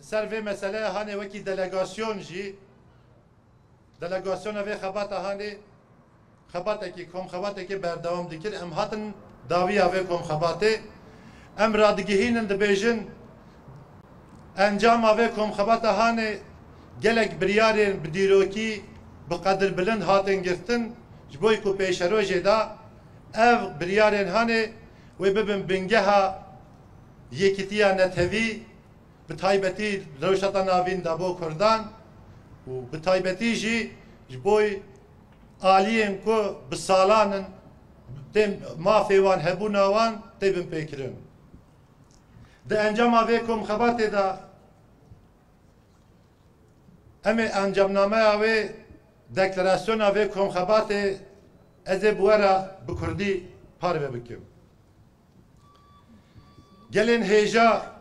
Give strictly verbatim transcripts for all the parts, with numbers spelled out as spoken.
Ser vê meseleyê hanê wekî delegasyon jî, delegasyona vê xebata hanê xebatekî, komxebatekê berdewam dikir. Em hatin dawiya vê komxebatê. Em radigihînin, dibêjin, encama vê komxebata hanê gelek biryarên bi dîrokî, bi qedirbilind hatin girtin, ji bo ku pêşerojê de ev biryarên hanê wê bibin bingeha yekîtiya netewî, bi taybetî rewşa navîn de bo Kurdan û bi taybetî jî ji bo aliyên ku bi salan in, têm mafê wan, hebûna wan tê binpêkirin. Di encama vê komxebatê de em ê encamnameya wê, deklarasyona vê komxebatê ez ê bi we re bi kurdî parve bikim. Gelên hêja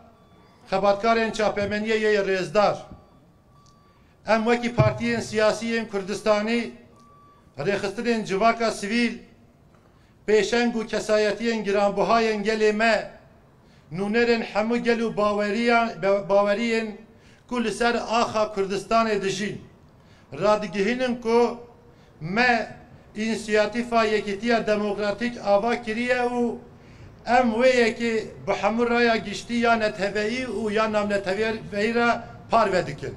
xebatkarên çapemeniyê yê rêzdar, em wekî partiyên siyasî yên Kurdistanî, rêxistinên civaka sivîl, pêşeng û kesayetiyên giranbuhayên gelê me, nûnerên hemû gel û baweriyan, be-, baweriyên ku li ser axa Kurdistanê dijîn, radigihînin ku me însiyatîfa Yekîtiya Demokratîk ava kiriye û em wê yekê bi hemû raya giştî ya neteweyî û ya navneteweyî re parve dikin.